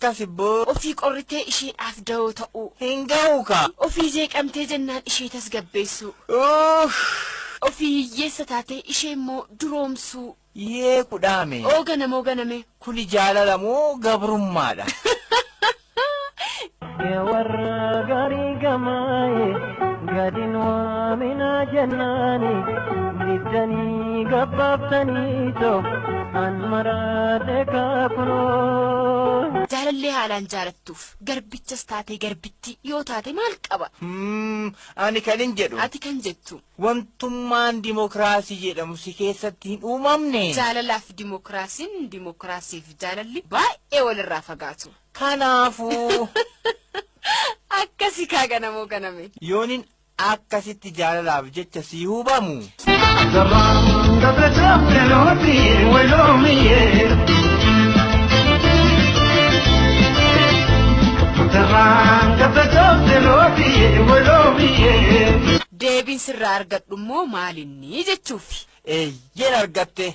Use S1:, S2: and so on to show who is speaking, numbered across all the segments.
S1: Akkas ibboo.
S2: Ofii qorritee isheedhaaf da'oo ta'uu.
S1: Hin ga'u kaa.
S2: Ofii jeeqamtee jennaan ishee tasgabbeessuu.
S1: Uff.
S2: Ofii hiyyeessa taatee ishee immoo duroomsuu.
S1: Yee kudhaame.
S2: Oo ganamoo ganame.
S1: Kuni jaalala moo gabrummaadha?
S3: Yaa warra gaarii gamaaye gadin waaminaa jennaani diddanii gabbaaftanii too an maraadhe kaakunoo.
S2: Jaalallee haalaan jaalattuuf garbichas taatee garbitti yoo taate maal qaba?
S1: Ani kanin jedhu.
S2: Ati kan jettu.
S1: Wantummaan dimokiraasii jedhamu si keessatti hin uumamne.
S2: Jaalalaaf dimokiraasiin dimokiraasiif jaalalli baay'ee walirraa fagaatu.
S1: Kanaafuu.
S2: Akkasi kaa ganamoo ganame.
S1: Yoonin akkasitti jaalalaaf jecha si hubamu.
S2: Deebiin sirraa argadhu immoo maalinni jechuufi.
S1: Eeyyeen argatte.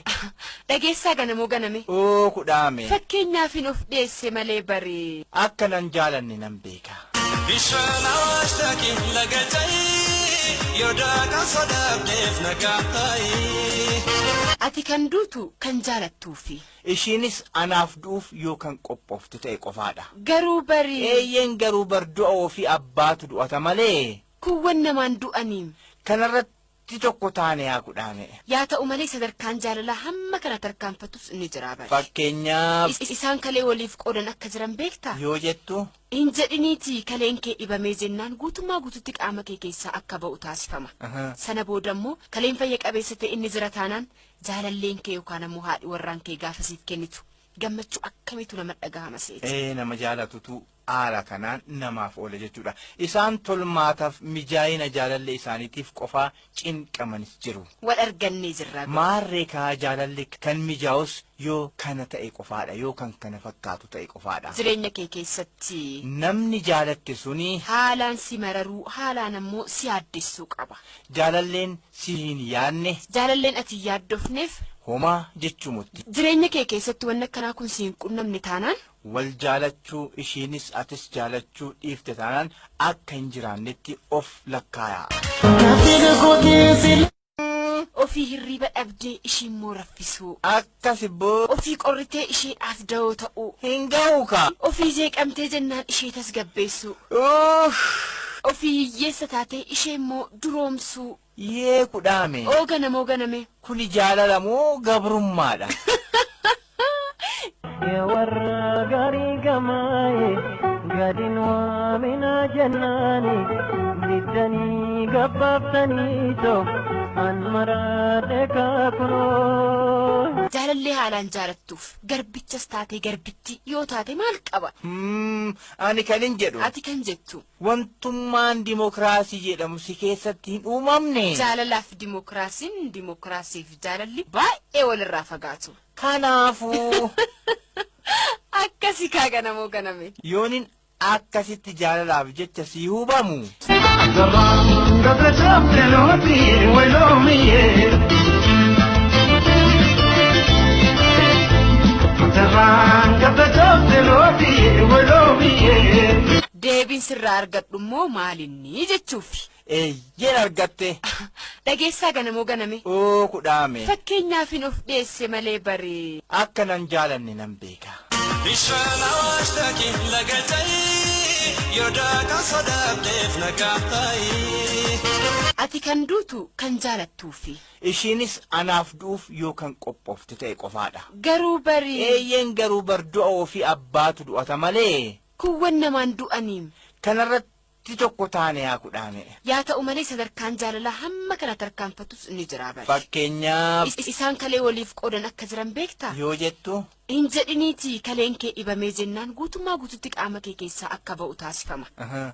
S2: Dhageessaa ganamoo ganame.
S1: Oo kudhaame.
S2: Fakkeenyaafin of dhiyeesse malee baree.
S1: Akka nan jaalanne nan beeka.
S4: Bishaan awaash dhaqee laga ce'ii yoo daakuu sodaatteef nagaa ta'i.
S2: Ati kan duutu kan jaalattuufi.
S1: Ishiinis anaaf du'uuf yoo kan qophooftu ta'e qofaadha.
S2: Garuu barii.
S1: Eeyyeen garuu bar du'a ofii abbaatu du'ata malee.
S2: Kuuwwan namaan du'aniin.
S1: Kanarratti tokko taane yaa kudhaame.
S2: Yaa ta'u malee sadarkaan jaalalaa hamma kana tarkaanfatus ni jira bari.
S1: Fakkeenyaaf.
S2: Isaan kalee waliif qoodan akka jiran beektaa?
S1: Yoo jettu.
S2: Hin jedhiniitii kaleen kee dhibamee jennaan guutummaa guututti qaama kee keessaa akka ba'u taasifama. Sana booda immoo kaleen fayya qabeessa ta'e inni jira taanaan jaalalleen kee yookaan ammoo haadhi warraan kee gaafa siif kennitu gammachuu akkamiitu nama dhagahama seeti.
S1: Ee nama jaalatutu haala kanaan namaaf oola jechuudha. Isaan tolmaataaf mijaa'ina jaalallee isaaniitiif qofaa cinqamanis jiru.
S2: Wal argannee jirra.
S1: Maarree kaa jaalalli kan mijaa'us yoo kana ta'e qofaadha yoo kan kana fakkaatu ta'e qofaadha.
S2: Jireenya kee keessatti.
S1: Namni jaalatte suni.
S2: Haalaan si mararuu haalaan ammoo si yaaddessuu qaba.
S1: Jaalalleen si hin yaadne.
S2: Jaalalleen ati hin yaaddofneef.
S1: Homaa jechuu mutti.
S2: Jireenya kee keessatti wanni akkanaa kun si hin qunnamne taanaan.
S1: Wal jaalachuu ishiinis atis jaalachuu dhiifte taanaan akka hin jiraannetti of lakkaayaa.
S2: Ofii hirriiba dhabdee ishii immoo raffisuu.
S1: Akkas ibboo.
S2: Ofii qorritee isheedhaaf da'oo ta'uu.
S1: Hin ga'u kaa.
S2: Ofii jeeqamtee jennaan ishee tasgabbeessuu.
S1: Uff.
S2: Ofii hiyyeessa taatee ishee immoo duroomsuu.
S1: Yee kudhaame.
S2: Oo ganamoo ganame.
S1: Kuni jaalala moo gabrummaadha?
S3: Yaa warra gaarii gamaaye gadin waaminaa jennaani diddanii gabbaaftanii too an maraadhe kaakunoo.
S2: Jaalallee haalaan jaalattuuf garbichas taatee garbitti yoo taate maal qaba?
S1: Ani kanin jedhu.
S2: Ati kan jettu.
S1: Wantummaan dimokiraasii jedhamu si keessatti hin uumamne.
S2: Jaalalaaf dimokiraasiin dimokiraasiif jaalalli baay'ee walirraa fagaatu.
S1: Kanaafuu.
S2: Akkasi kaa ganamoo ganame.
S1: Yoonin akkasitti jaalalaaf jecha si hubamu.
S2: Deebiin sirraa argadhu immoo maalinni jechuufi.
S1: Eeyyeen argatte.
S2: Dhageessaa ganamoo ganame.
S1: Oo kudhaame.
S2: Fakkeenyaafin of dhiyeesse malee baree.
S1: Akka nan jaalanne nan beeka.
S4: Bishaan awaash dhaqee laga ce'ii yoo daakuu sodaatteef nagaa ta'i.
S2: Ati kan duutu kan jaalattuufi.
S1: Ishiinis anaaf du'uuf yoo kan qophooftu ta'e qofaadha.
S2: Garuu barii.
S1: Eeyyeen garuu bar du'a ofii abbaatu du'ata malee.
S2: Kuuwwan namaan du'aniin.
S1: Kanarratti tokko taane yaa kudhaame.
S2: Yaa ta'u malee sadarkaan jaalalaa hamma kana tarkaanfatus ni jira bari.
S1: Fakkeenyaaf.
S2: Isaan kalee waliif qoodan akka jiran beektaa?
S1: Yoo jettu.
S2: Hin jedhiniitii kaleen kee dhibamee jennaan guutummaa guututti qaama kee keessaa akka ba'u taasifama.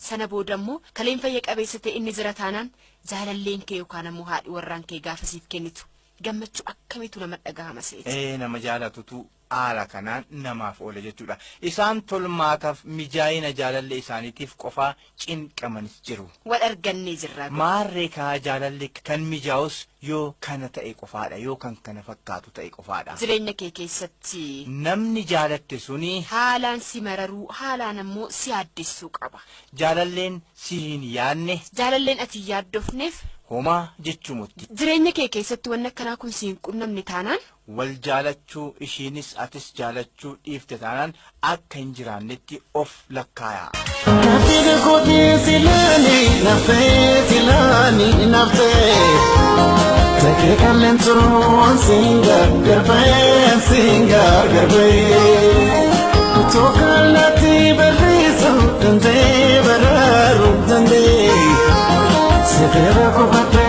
S2: Sana booda immoo kaleen fayya qabeessa ta'e inni jira taanaan jaalalleen kee yookaan ammoo haadhi warraan kee gaafa siif kennitu Gammachuu akkamiitu nama dhagahama seeti.
S1: Ee, nama jaalatutu haala kanaan namaaf oola jechuudha. Isaan tolmaataaf mijaa'ina jaalallee isaaniitiif qofaa cinqamanis jiru.
S2: Wal argannee jirra.
S1: Maarree kaa jaalalli kan mijaa'us yoo kana ta'e qofaadha, yoo kan kana fakkaatu ta'e qofaadha.
S2: Jireenya kee keessatti
S1: Namni jaalatte suni
S2: haalaan si mararuu, haalaan ammoo si yaaddessuu qaba.
S1: Jaalalleen si hin yaadne
S2: Jaalalleen ati hin yaaddofneef
S1: homaa jechumutti.
S2: Jireenya kee keessatti wanni akkanaa kun si hin qunnamne taanaan,
S1: Wal jaalachuu ishiinis atis jaalachuu dhiifte taanaan, akka hin jiraannetti of lakkaayaa.
S4: Naftee kootee silaani naftee silaani naftee takkee kalleen turuun siin gargar siin gargar Tokko laatti barreessu dandee baraaru dandee sifeera kophaatti.